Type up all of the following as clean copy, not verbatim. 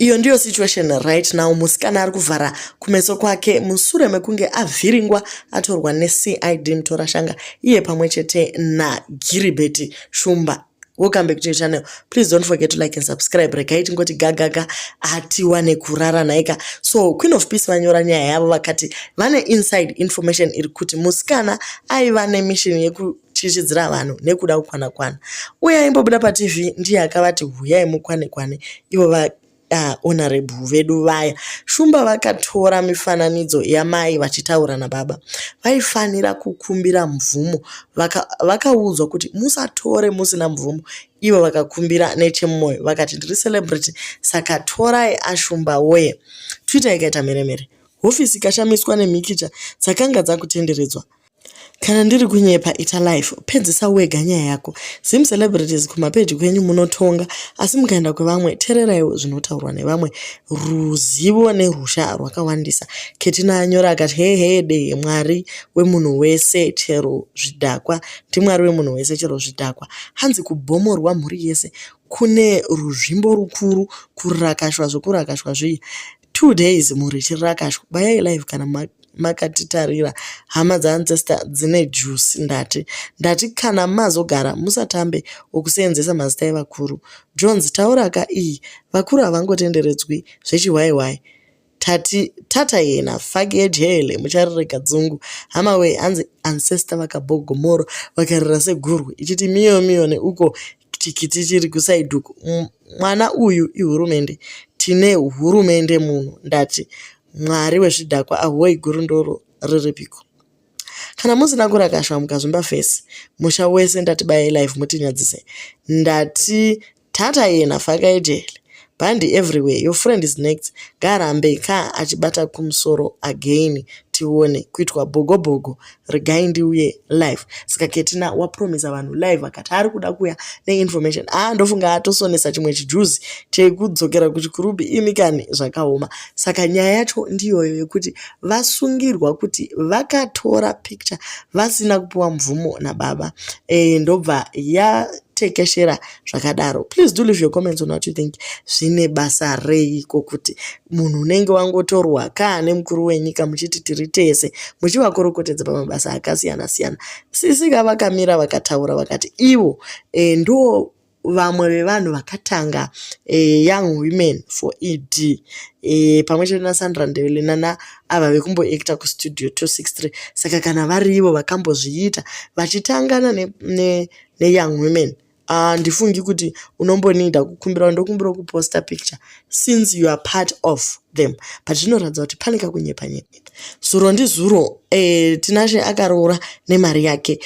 Iyo ndiyo situation right now. Musikana ari kuvhara kumeso kwake musure mekunge avhiringwa, atorwa neCID Mutorashanga, iye pamwe chete naGiribheti Shumba. Welcome back to your channel. Please don't forget to like and subscribe. Regai tingoti gagaga, atiwane kurara nhaika. So Queen of Peace vanyora nyaya yavo, vakati vane inside information iri kuti musikana aiva nemission yekutyityidzira vanhu nekuda kukwana kwana, uye aimbobuda paTV ndiye akavati huyai mukwane kwane ivo va honorable vedu vaya. Shumba vakatora mifananidzo yamai vachitaura nababa. Vaifanira kukumbira mvumo. Vakaudzwa kuti musatore musina mvumo. Ivo vakakumbira nechemumwoyo, vakati ndiri celebrity, saka torai ashumba woye. Twitter ikaita mheremhere, hofisi ikashamiswa nemikicha dzakanga dzakutenderedzwa. Kana ndiri kunyepa, ita life, pedzisa wega nyaya yako. Zim celebrities, kumapeji kwenyu munotonga, asi mukaenda kwevamwe, teereraiwo zvinotaurwa nevamwe. Ruzivo nerusha rwakawandisa. Ketina anyora akati, "Hehede, Mwari wemunhu wese chero zvidhakwa, ndimwari wemunhu wese chero zvidhakwa." Hanzi kubhomorwa mhuri yese kune ruzvimbo rukuru, kurakashwa zvokurakashwa zvii, 2 days mhuri ichirakashwa. Bayai live kana makatitarira. Hama dzaancestor dzine juice. Ndati kana mazogara, musatambe wokuseenzesa mazita evakuru. Jones tauraka iyi, vakuru havangotenderedzwi zvechihwai-hwai. Tati tata yena faki yejele, mucharirega dzungu hama wee. Hanzi ancestor vakabhogomorwa, vakarira segurwe ichiti miyo miyo neuko tikiti chiri kuside uku. Mwana uyu ihurumende, tine hurumende muno. Ndati Mwari wezvidhakwa ahoi, gurundoro riripiko? Kana musina kurakashwa mukazvimba face musha wese, ndati bayai live mutinyadzise. Ndati tata yena faka ejele, bhandi everywhere. Your friend is next. Ngaarambe ka achibata kumusoro again, tione kuitwa bhogobhogo. Regai ndiuye live. Saka Ketina wapromisa vanhu live, akati ari kuda kuuya neinformation. Aa, ndofunga atosonesa chimwe chijuzi chekudzokera kuchikurubi. Imi kani, zvakaoma. Saka nyaya yacho ndiyoyo yekuti vasungirwa kuti vakatora picture vasina kupiwa mvumo nababa. Ndobva yatekeshera zvakadaro. Please do leave your comments on what you think. Zvine basa reiko kuti munhu unenge wangotorwa kaa nemukuru wenyika, muchiti tiri tese, muchivakorokotedza pamabasa akasiyana siyana? Sisika vakamira vakataura, vakati ivo ndo vamwe vevanhu vakatanga Young Women for ED, pamwe chete naSandra Ndebele nana ava vekumboacta kuStudio 263. Saka kana varivo vakambozviita vachitangana neYoung ne Women, handifungi kuti unombonida kukumbira, ndokumbira kuposta picture, since you are part of them. But zvinoratidza kuti pane kakunyepa nyepa. Zuro ndizuro, Tinashe akaroora nemari yake.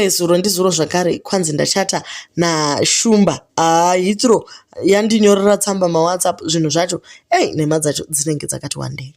Zuro ndizuro zvakare, kwanzi ndachata naShumba. Hitro yandinyorera tsamba maWhatsApp. Zvinhu zvacho, ei, nhema dzacho dzinenge dzakati wandei.